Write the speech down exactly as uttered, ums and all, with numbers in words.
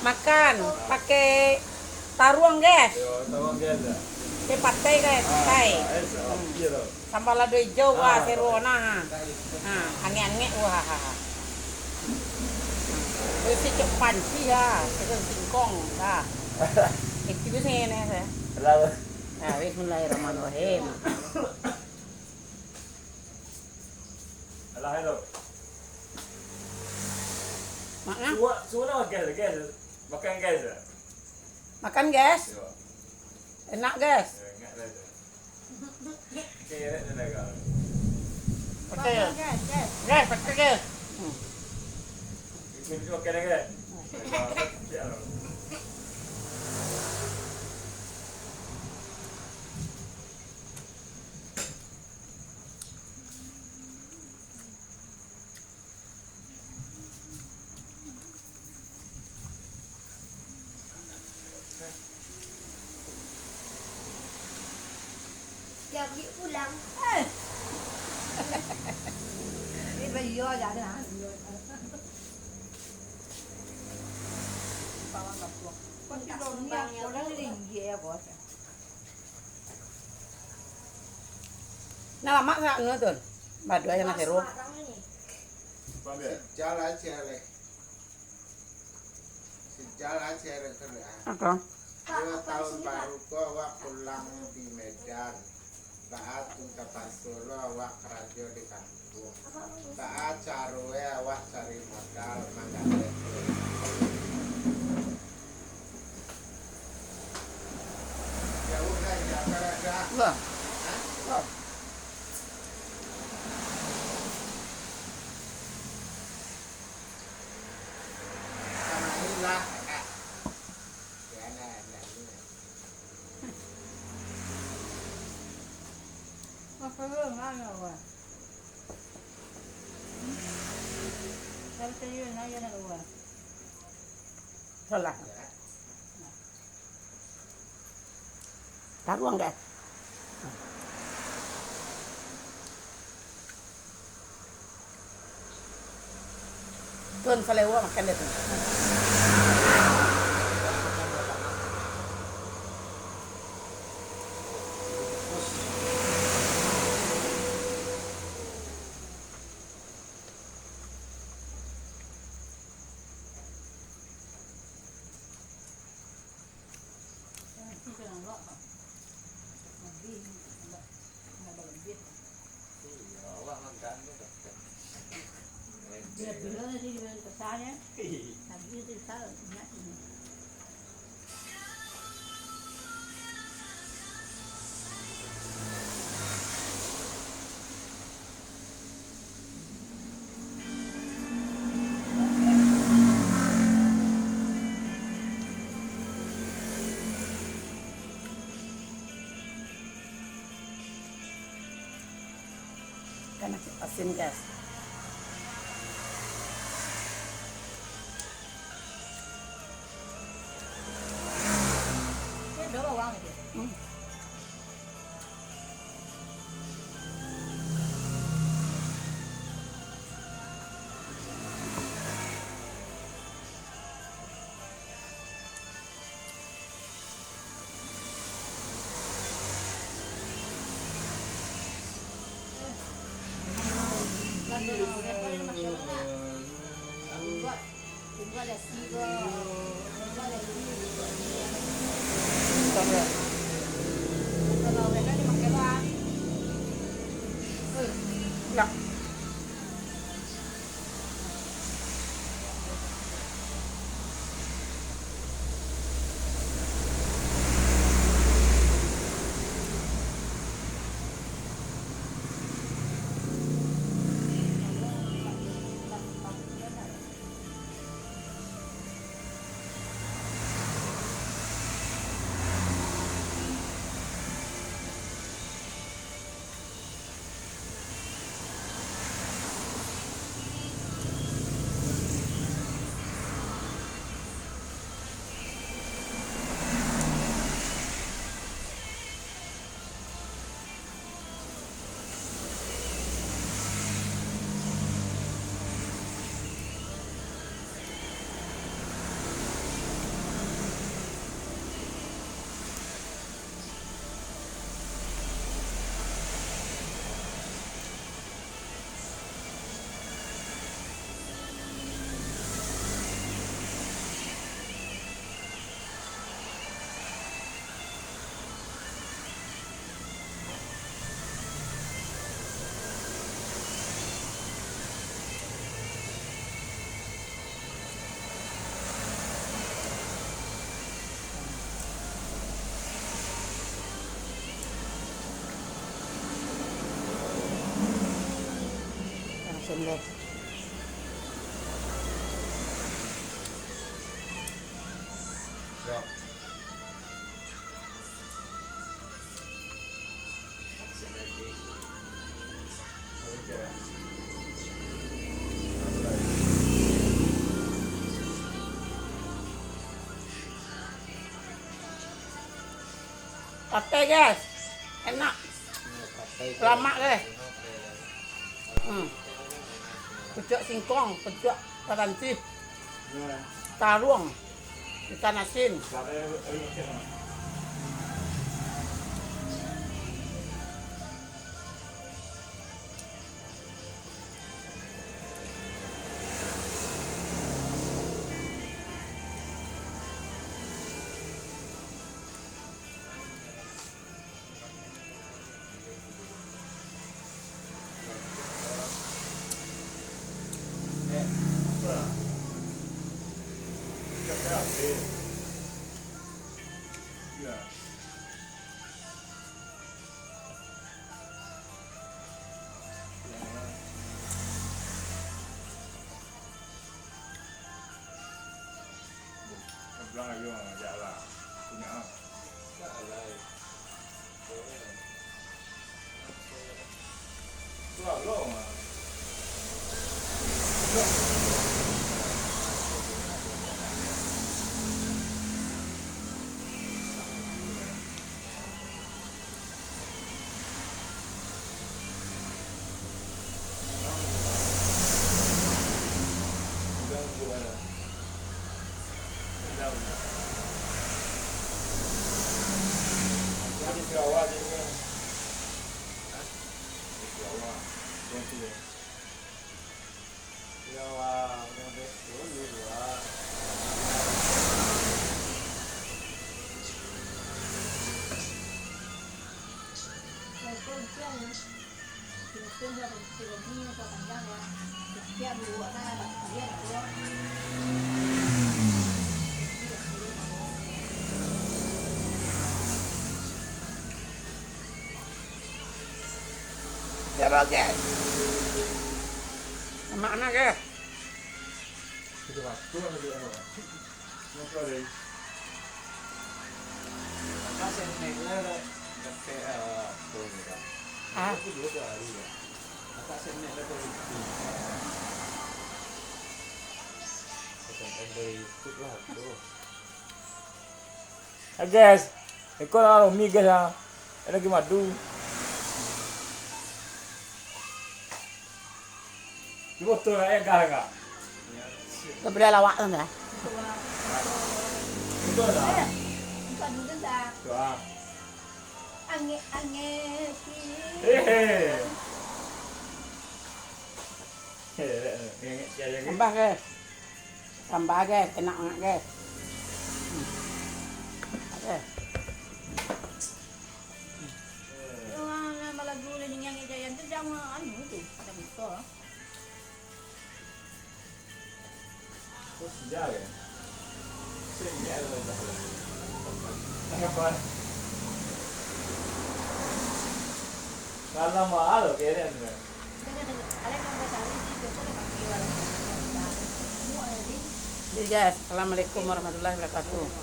Makan pakai taruang, guys. Yo, taruang, guys, ya. Pakai patai, guys, patai. Ah, guys, oh, Hmm. iya, loh. Sambal lado ijo, wah, Ah, sero, nah. Ha, angek-angek, wah. Bisi cok panci, ya. Itu singkong, dah. Itu sih ini, saya. Lalu. Nah, bismillahirrahmanirrahim. Alah, hello. Mak, nah. Suwa-, suwa lah, guys, guys. Makan, guys, ya. Makan, guys. Yo. Enak, guys. Yo, enak, guys. Oke, enak, enak, guys. Oke. Makan, guys, guys. Guys, oke, guys. Hmm. Ikut makan, guys. Ya. Diambil pulang. Eh. Ini beliau aja ada, ah, beliau. Bawang kapuang. Kok tidak punya, pulang tinggi ya, Bos. Nah, lamak sak anu tu. Baduai sama sero. Jalan sih, Alek. Sejalan sih, Alek, kerja. Apa? Dua tahun baru ko awak pulang di Medan. Baa tu tapaso lo awak karajo di kampuang. Baa caro e awak cari modal manggaleh. Jauah lah, jauah lah, dah. Lah. Hah? Lah. Sama inilah, kakak. Ya, nah, nah, ini. Apa lu, mana, wah? Salah. Taruang, guys. Tun, salewok makan dia, Tun. Ikan asin, guys. Ini ada bawang itu. Hmm. Patai, guys. Enak. Lamak, guys. Hmm. Pucuak singkong, pucuak paranti, taruang, ikan asin. Ya, bagus. Makna ke? Itu waktu apa dia? Apa sih, Nek? Lah, lah. Pakai, eh, apa ni, Kak? Ah. Aku dua kali, ya. Kakak sih, Nek, lah, dari itu. Bukan dari itu lah, tuh. Ah, guys, iko lah Romi, guys, ah. Lagi madu. Iko tu lah, eh, gah, gah. Dah boleh lawak tu lah. Betul lah. Eh, bukan dulu dah. Tu ah. Angek-angek si. Eh, eh. Eh, eh, eh, eh, eh, eh. Tambah ke? Tambah, guys, kena angek, guys. Hmm. Oke. Yo, ah, nan balagu nyanyi angek jayan tu, jangan anu tu, jangan lupa. Oh, sial, ya. Sial, ya. Kenapa? Kalau mahal, keren, ya. Jadi, guys, assalamualaikum warahmatullahi wabarakatuh.